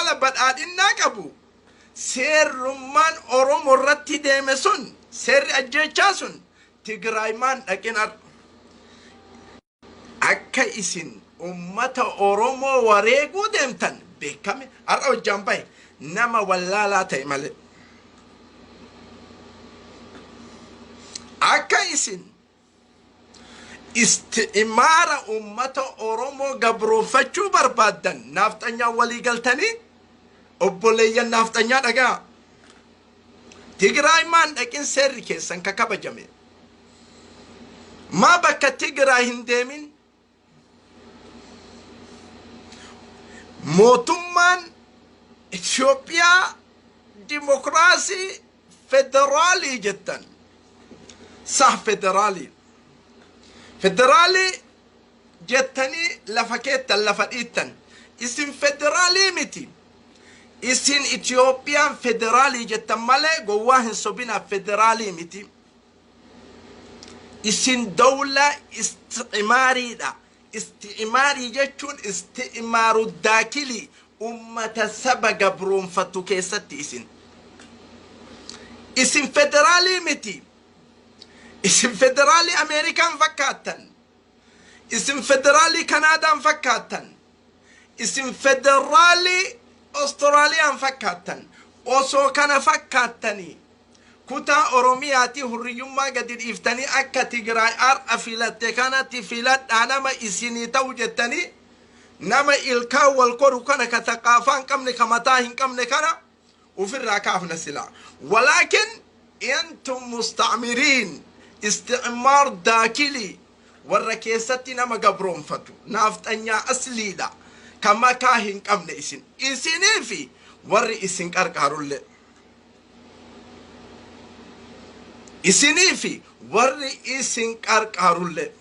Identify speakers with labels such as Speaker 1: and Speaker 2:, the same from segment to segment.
Speaker 1: federaala badhaadhinnaa qabu seerrummaan Oromoo irratti deeme sun, seerri ajjeechaa sun Tigraay maan dhaqin har'a. Akka isin ummata Oromoo wareeguu deemtan beekame har'a hojjaan bahe nama wallaalaa ta'e malee. Akka isin isti'maara ummata Oromoo gabroonfachuu barbaaddan naafxanyaa walii galtanii, obboleeyyan naafxanyaa dhagaa. Tigraay maan dhaqin seerri keessan ka kabajame. Maa bakka Tigraay hin deemin? Mootummaan Itoophiyaa dimokiraasii federaalii jettan. Sah, federaalii. Federaalii jettanii lafa keettan, lafa dhiittan. Isin federaalii miti. Isin Itoophiyaan federaalii jettan malee, gowwaa hin sobinaa, federaalii miti. Isin dawla isti'maariidha. Isti'maarii jechuun isti'maaru daakilii, ummata saba gabroonfattu keessatti isin. Isin federaalii miti. Isin federaalii Ameerikaan fakkaattan. Isin federaalii Kanaadaan fakkaattan. Isin federaalii Austraaliyaan fakkaattan. Osoo kana fakkaattanii kutaa Oromiyaatii hurriyyummaa gadi dhiiftanii akka Tigraay har'a filatte kanatti filadhaa, nama isinii ta'u jettanii, nama ilkaan wal koru kana, ka thaqaafaa hin qabne, ka mataa hin qabne kana ufirraa kaafna silaa. Walaakin antum musta'miriin, isticmaar daakilii, warra keessatti nama gabroonfatu, naafxanyaa asliidha, ka makaa hin qabne isin. Isinii fi warri isin qarqaarullee. Isinii fi warri isin qarqaarullee.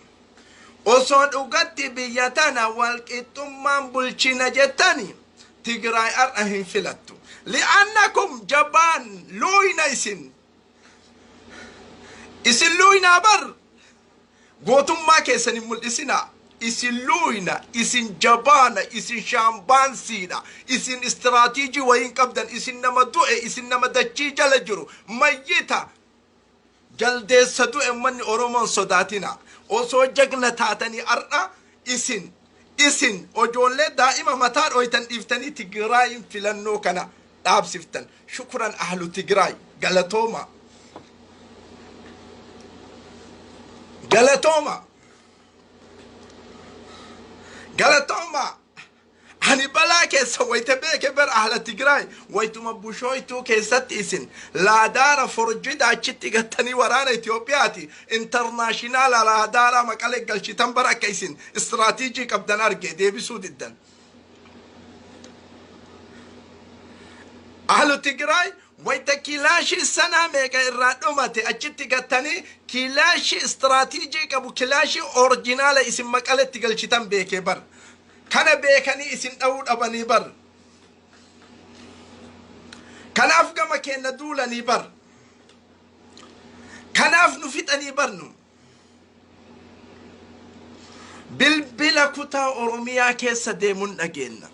Speaker 1: Osoo dhugatti biyya tana walqixxummaan bulchina jettani, Tigraay har'a hin filattu. Li'annakum jabaan luuyna isin. Isin luuynaa bar, gootummaa keessan hin mul'isinaa. Isin luuyna, isin jabaana, isin shaambaansiidha. Isin istiraatiijii wayiin qabdan, isin nama du'e, isin nama dachii jala jiru, mayyita. Jaldeessa du'e ummanni Oromoon sodaatina. Osoo jagna taatanii har'a isin ijoollee daa'ima mataa dhooytan dhiiftanii Tigraayin filannoo kana dhaabsiftan. Shukran ahlu Tigraay, galatooma. Galatooma. Galatooma. Ani balaa keessa wayita beeke bar ahla Tigraay wayituma bushooytuu keessatti isin laadaara forjida achitti gattanii waraana Itoophiyaati international laadaara Maqalee galchitan bara akka isin istiraatiijii qabdan arge deebisuu diddan. Ahlu Tigraay wayita kilaashii sanaa meeqa irraa dhumate achitti gattanii kilaashii istiraatiijii qabu, kilaashii orjinaala isin Maqaletti galchitan beekee bar. Kana beekanii isin dha'uu dhabanii bar. Kanaaf gama keenya duulanii bar. Kanaaf nu fixanii bar nu. Bilbila kutaa Oromiyaa keessa deemuun dhageenna.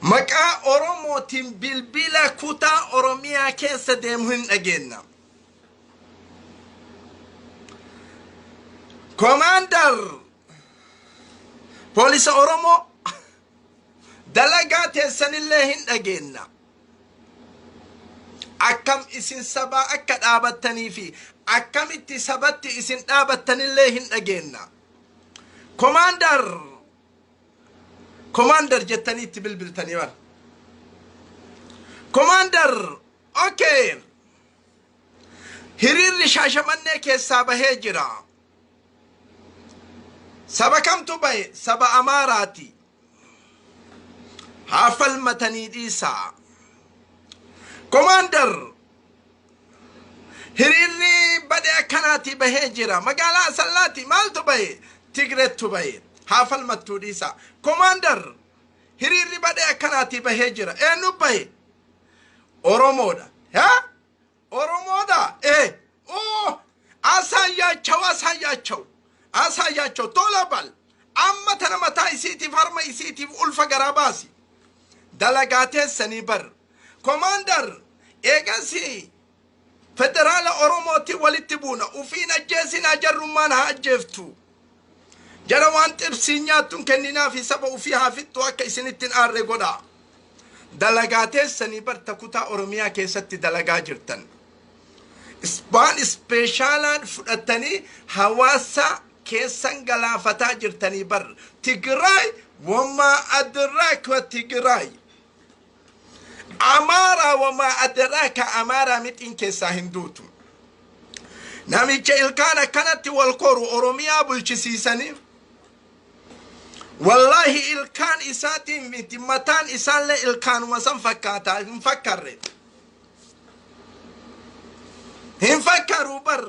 Speaker 1: Maqaa Oromootiin bilbila kutaa Oromiyaa keessa deemu hin dhageenna. Commander poolisa Oromoo, dalagaa teessanillee hin dhageenna. Akkam isin sabaa akka dhaabattanii fi akkamitti sabatti isin dhaabattanillee hin dhageenna. Commander, commander jettanii itti bilbiltanii bar. Commander, okay. Hiriirri Shaashamannee keessaa bahee jira. Saba kamtu bahe? Saba Amaaraati. Haa falmatanii dhiisaa. Commander, hiriirri badhe akkanaati bahee jira. Magaalaa Asallaati maaltu bahe? Tigreettu bahe. Haa falmattuu dhiisaa. Commander, hiriirri badhe akkanaati bahee jira. Eenyu bahe? Oromoodha. Haa? Oromoodha? Ee. Oo! አሳያቸው፣ አሳያቸው፣ አሳያቸው። ቶሎ በል። Amma tana mataa isiitiif, harma isiitiif ulfa garaa baasi. Dalagaa teessanii bar. Komaandar, eegasii federaala Oromootiin walitti buuna. Ufiin ajjeesinaa, jarrummaan haa ajjeeftu. Jara waan xibsiin nyaattuun kenninaa fi saba ufii haa fixxu, akka isinitti hin aarre godhaa. Dalagaa teessanii barta kutaa Oromiyaa keessatti dalagaa jirtan. Waan ispeeshaalaan fudhatanii hawaasa keessan galaafataa jirtanii bar. Tigraay wamaa adraaka Tigraay. Amaaraa wamaa adraaka Amaaraa, mixiin keessaa hin duutu. Namicha ilkaan akkanatti wal koru Oromiyaa bulchisiisanii, wallaahi ilkaan isaatiin miti, mataan isaallee ilkaanuma san fakkaata. Hin fakkarre, hin fakkaru bar.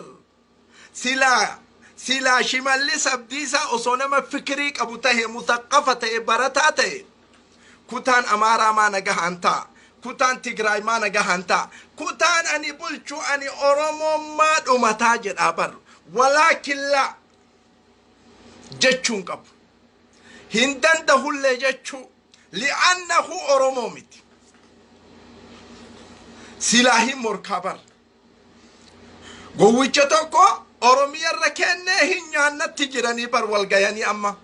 Speaker 1: Silaa Shimallis Abdiisaa osoo nama fikirii qabu tahe, mutaqqafa ta'e, barataa ta'e, kutaan Amaaraa maa nagahaan ta'a, kutaan Tigraay maa nagahaan ta'a, kutaan ani bulchu, ani Oromoon maa dhumataa jedhaa bar. Walaakin laa jechuun qabu hin dandahullee jechuu, li'annahu Oromoo miti. Silaa hin morkaa bar. Gowwicha tokko Oromiyarra kennee hin nyaannatti jiranii bar wal gayanii amma.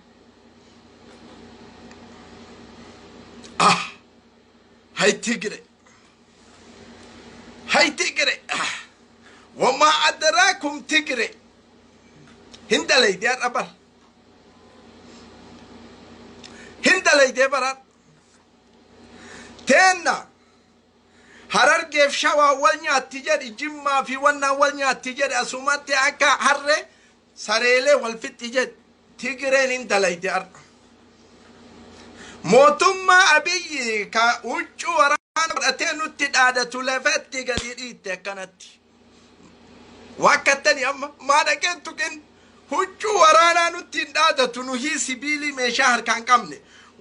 Speaker 1: Ah, hay Tigre, hay Tigre, ah, wamaa adraakum Tigre. Hin dalaydee har'a bar, hin dalaydee bara teenna. Harargeef Shawaa wal nyaatti jedhi, Jimmaa fi wannaan wal nyaatti jedhi, asumatti akka harre sareelee wal fixxi jedhi. Tigireen hin dalayde har'a. Mootummaa Abiyyi ka huccuu waraana godhatee nutti dhaadatu lafatti gadi dhiitte akkanatti. Waakkattani amma maa dhaqeen tuqin, huccuu waraanaa nutti hin dhaadatu. Nuhii sibiilii meeshaa harkaan qabne.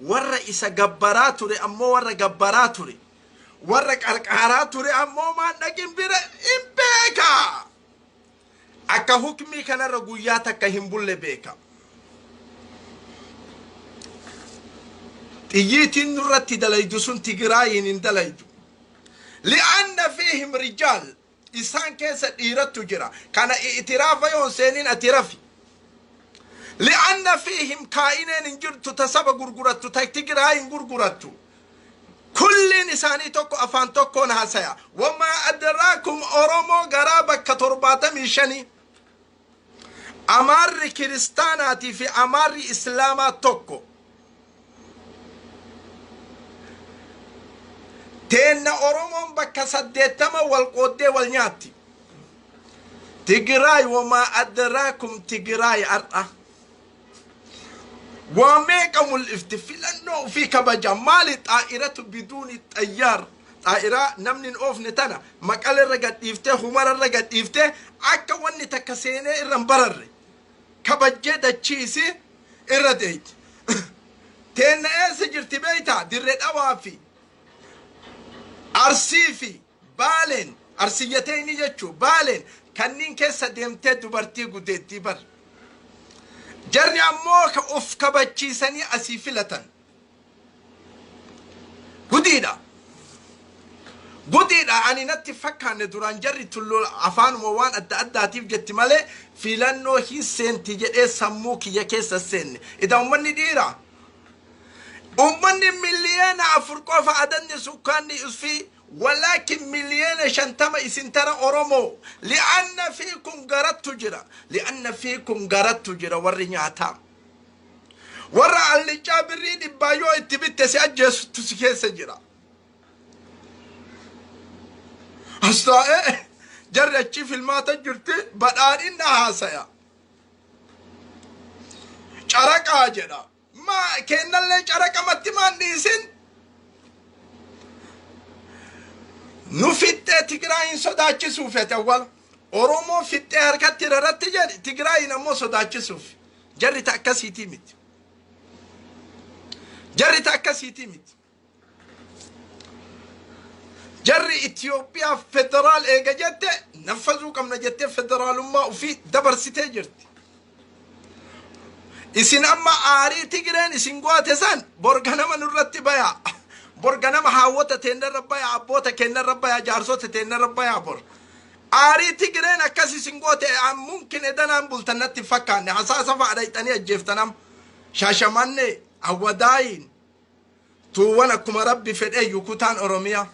Speaker 1: Warra isa gabbaraa ture ammoo, warra gabbaraa ture, warra qarqaaraa ture ammoo maan dhaqin bira hin beeka. Akka hukmii kanarra guyyaa takka hin bulle beeka. Xiyyiitiin nurratti dalaydu sun Tigraayiin hin dalaydu. Li'anna fiihim rijaal, isaan keessa dhiirattu jira. Kana i'tiraafa yoon seenin ati rafi. Li'anna fiihim kaa'ineen hin jirtu ta saba gurgurattu, ta Tigraayiin gurgurattu. Kulliin isaanii tokko, afaan tokkoon haasaya. Wamaa adraakum Oromoo garaa bakka 75. Amaarri kiristaanaatii fi Amaarri Islaamaa tokko. Teenna Oromoon bakka 80 wal qooddee wal nyaatti. Tigraay wamaa adraakum Tigraay har'a. Waa meeqa mul'ifti, filannoo ofii kabaja. Maali xaa'iratu biduuni xayyaar, xaa'iraa namni hin oofne tana Maqale irra gadhiiftee, Humara irra gadhiiftee, akka wanni takka seenee irra hin bararre kabajjee dachiisi irra deeyte. Teenna eessa jirti beeytaa? Dirre Dhawaa fi Arsii fi Baaleen, Arsiyyateeyni jechuu, Baaleen kanniin keessa deemtee dubartii gudeeddii bar. Jarri ammoo ka of kabachiisanii asii filatan. Gudiidha. Gudiidha, ani natti fakkaanne duraan jarri tulluu afaanuma waan adda addaatiif jetti malee filannoo hin seenti jedhee sammuu kiyya keessa seenne. Ida ummanni dhiira. Ummanni 4 miliyoona qofa adanni sukkaanni isfii, walaakin 50 miliyoona isin tara Oromoo. Li'anna fiikum garattu jira. Li'anna fiikum garattu jira, warri nyaataa. Warra allichaa birrii 100 yoo itti bitte si ajjeesutu si keessa jira. As taa'ee jarri achii filmaata jirti, badhaadhinna haasaya. Caraqaa jedha. Maa kennallee caraqamatti maan dhiisin? Nu fixxee Tigraayin sodaachisuuf ati awwala. Oromoo fixxee harkatti raratti jedhi, Tigraayin ammoo sodaachisuuf. Jarri ta akkasiitii miti. Jarri ta akkasiitii miti. Jarri Itoophiyaa federaal eega jette, naffazuu qabna jettee federaalummaa ofii dabarsitee jirti. Isin amma aarii Tigireen isin goote san bor ganama nurratti baya. Bor ganama haawwota teennarra baya, abboota keennarra baya, jaarsota teennarra baya bor. Aarii Tigireen akkas isin goote mumkin edanaan bultan natti hin fakkaanne. Hasaasa fa'a dhayxanii ajjeeftanam. Shaashamanne, Awwadaayiin, tuuwwan akkuma Rabbi fedheeyyu kutaan Oromiyaa.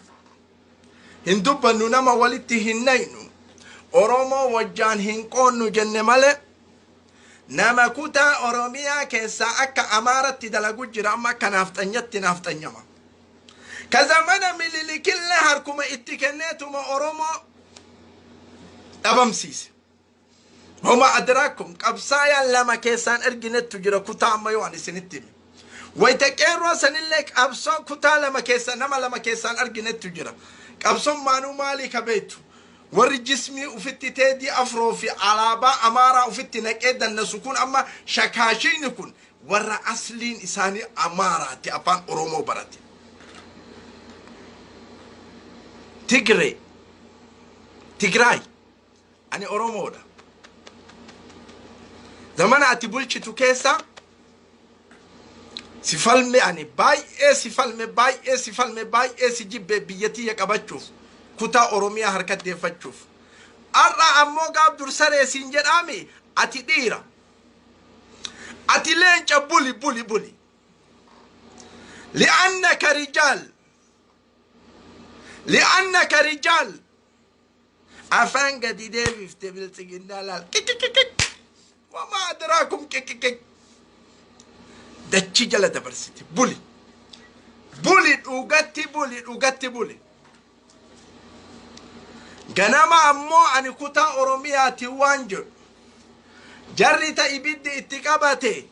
Speaker 1: Hin dubbannu, nama walitti hin naynu. Oromoo wajjaan hin qoonnu jenne malee nama kutaa Oromiyaa keessaa akka Amaaratti dalagu jira, amma akka naafxanyatti naafxanyama. Ka zamana Mililikillee harkuma itti kenneetuma Oromoo dhabamsiise. Homa adraakum qabsaayaan lama keessaan erginettu jira kutaa amma yoo ani isinitti hime. Wayita qeerroo sanillee qabsoo kutaa lama keessa nama lama keessaan arginettu jira. Qabsoon maanuu maalii ka beektu? Warri jismii ufitti Teedii Afroo fi alaabaa Amaaraa ufitti naqee dannasu kun, amma shakaashiini kun, warra asliin isaanii Amaaraati, afaan Oromoo barate. Tigree. Tigraay. Ani Oromoodha. Zamana ati bulchitu keessa si falme, ani baay'ee si falme, baay'ee si falme, baay'ee si jibbe, biyya tiyya qabachuuf, kutaa Oromiyaa harkatti deeffachuuf. Har'a ammoo gaaf dur saree siin jedhaami, ati dhiira. Ati leenca, buli buli buli. Li'annaka rijaal. Li'annaka rijaal. Afaan gadi deebifte biltsiginnaa laal. Kikikikik. Wamaa adraakum kikikik. Dachii jala dabarsite. Buli. Buli, dhugatti buli, dhugatti buli. Ganama ammoo ani kutaa Oromiyaati waan jedhu. Jarri ta ibiddi itti qabate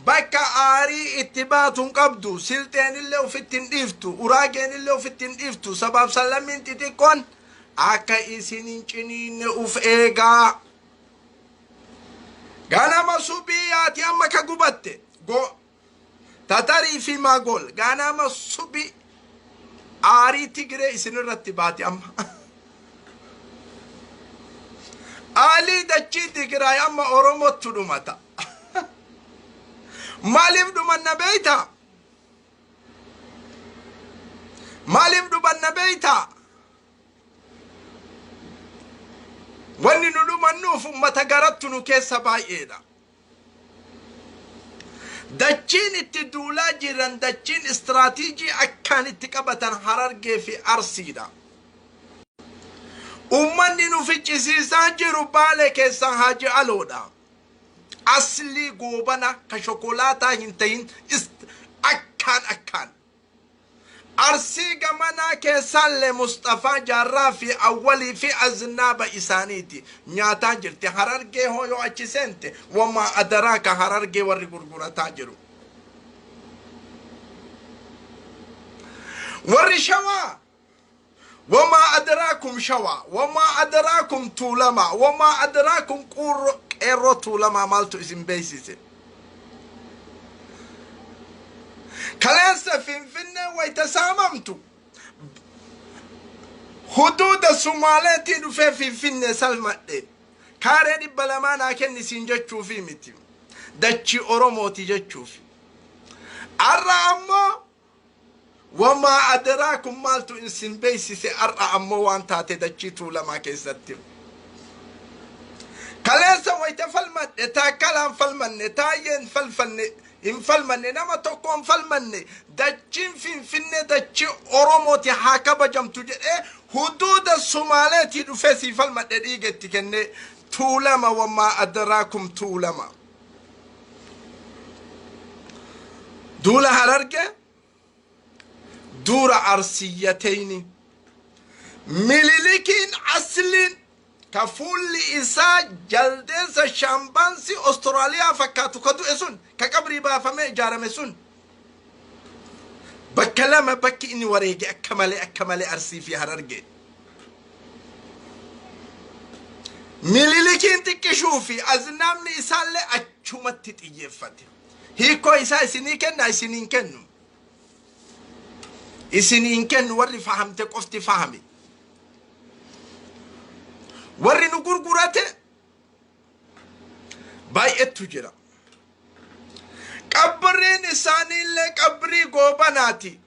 Speaker 1: bakka aarii itti baatu hin qabdu. Silxeen illee ofitti hin dhiiftu. Uraageen illee ofitti hin dhiiftu. Sabaaf sallammiin xixiqqoon akka isin hin ciniinne uf eegaa. Ganama subii yaati amma ka gubatte. Go Tatarii fi Maagol ganama subii aarii Tigiree isinirratti baate amma. Aalii dachii Tigraay amma Oromottu dhumata. Maaliif dhumanna beeytaa? Maaliif dhumanna beeytaa? Wanni nu dhumannuuf ummata garattu nu keessa baay'eedha. Dachiin itti duulaa jiran, dachiin istiraatiijii akkaan itti qabatan Harargee fi Arsiidha. Uummanni nu ficcisiisaa jiru Baalee keessaa Haaji Aloodha. Aslii goobana ka shokolaataa hin tahin akkaan akkaan. Arsii gamanaa keessaallee Musxafaa Jaarraa fi Awwalii fi Aznaaba isaaniiti nyaataa jirti. Harargee hoo yoo achi seente, wamaa adaraa ka Harargee warri gurgurataa jiru. Warri Shawaa, wamaa adaraakum Shawaa, wamaa adaraakum Tuulamaa, wamaa adaraakum Quurro Qeerroo Tuulamaa, maaltu isin beeksise? Kaleessa Finfinnee wayita saamamtu huduuda Sumaaleetii dhufee Finfinnee salmadhe. Kaaree 200 naa kennisiin jechuufi miti. Dachii Oromooti jechuufi. Har'a ammoo wamaa adaraakum maaltu isin beeksise har'a ammoo waan taate dachii Tuulamaa keessatti? Kaleessa wayita falmadhe Taakkalaan falmanne, Taayyeen falfanne hin falmanne, nama tokko hin falmanne. Dachiin Finfinnee dachii Oromooti, haa kabajamtu jedhee huduuda Sumaaleetii dhufee sii falmadhe, dhiiga itti kennee. Tuulama, wamaa adaraakum Tuulama. Duula Hararge, duura Arsiyyateyni. Mililikiin asliin ka fuulli isaa jaldeessa shaambaansii Ostiraaliyaa fakkaatu ka du'e sun, ka qabrii baafamee ijaarame sun, bakka lama bakki inni wareege akka malee akka malee Arsii fi Harargee. Mililikiin xiqqishuu fi aznaamni isaallee achumatti xiyyeeffate. Hiikoo isaa isinii kenna, isiniin kennu. Isiniin kennu, warri fahamte qofti fahame. Warri nu gurgurate baay'eetu jira. Qabriin isaaniillee qabrii goobanaati.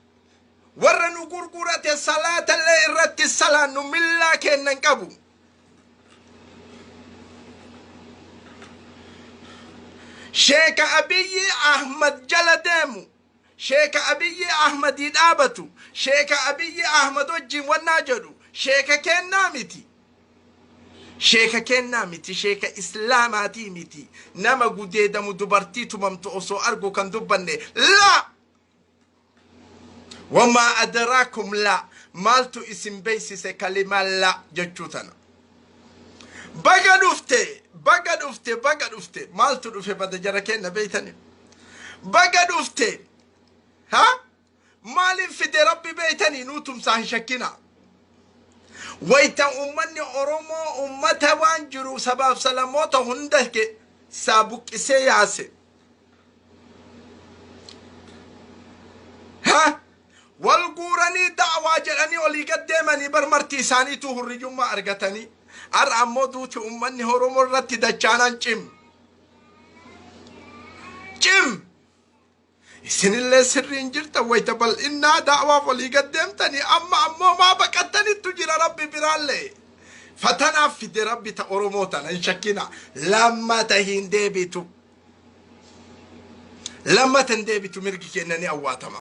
Speaker 1: Warra nu gurgurate salaatallee irratti salaannu millaa kennan qabu. Sheeka Abiyyi Ahmad jala deemu, Sheeka Abiyyi Ahmadii dhaabatu, Sheeka Abiyyi Ahmad wajjin wannaa jedhu sheeka kennaa miti. Sheeka kennaa miti, sheeka islaamaatii miti. Nama gudeedamu, dubartii tumamtu osoo argu kan dubbanne laa. Wamaa adraakum laa, maaltu isin beeksise kalimaa laa jechuu tana? Baga dhufte, baga dhufte, baga dhufte. Maaltu dhufe bada jara kenna beeytani? Baga dhufte. Ha? Maaliif fide Rabbi beeytanii? Nuu tumsaa, hin shakkina. Wayta ummanni Oromoo ummata waan jiru sabaaf salamoota hunda isaa buqqisee yaase. Ha? Wal guuranii da'waa jedhanii olii gad deemanii bar marti isaaniitu hurriyyummaa argatanii. Har'a ammoo duuti ummanni Oromoo irratti dachaanaan cim. Cim! Isinillee sirriin jirtan wayta bal'innaa da'waaf olii gad deemtanii, amma ammoo maa baqattanittu jira. Rabbi biraallee. Fatanaaf fide Rabbi ta Oromoo tana, hin shakkina. Lammata hin deebitu. Lammata hin deebitu, mirgi kennanii awwaatama.